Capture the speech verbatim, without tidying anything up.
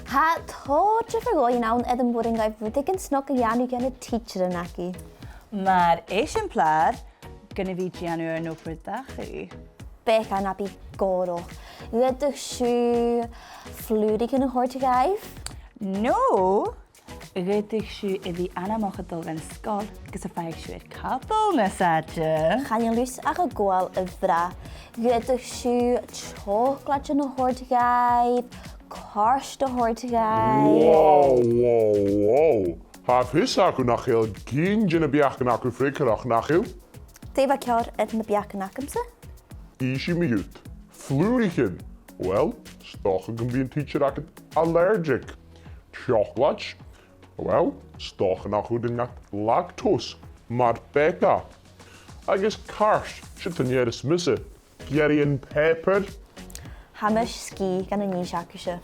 Tha tòrr diofar dhòighean ann air am b' urrainn dhaibh rudeigin snog a dhèanamh dha na tidsearan agaibh. Mar eisimpleir, gun a bhith a' dèanamh ur n-obair dhachaigh. Beagan na bu gòrach. Dh'fhaodadh sibh flùraichean a thoirt dhaibh. No dh'fhaodadh sibh a bhith anmoch a' dol dhan sgoil gus am faigheadh sibh ur cadal nas fhaide. Chan eil fhios ach a' gabhail a bhrath. Dh'fhaodadh sibh teoclaid a thoirt dhaibh, cairt a thoirt dhaibh. Wow, wow, wow. Tha fios agaibh nach eil gin de na beachdan agaibh freagarrach, nach eil? Dè bha ceàrr air na beachdan agamsa? Innsidh mi dhut. Flùraichean. Uill, 's dòcha gum bi an tidsear agad allergic. Teoclaid. Uill, 's dòcha nach urrainn dhut lactose, mar beagan. Agus cairt, siud an fhear as miosa. Ghearraidhean pàipeir. Tha mise sgìth dha na nithean seo.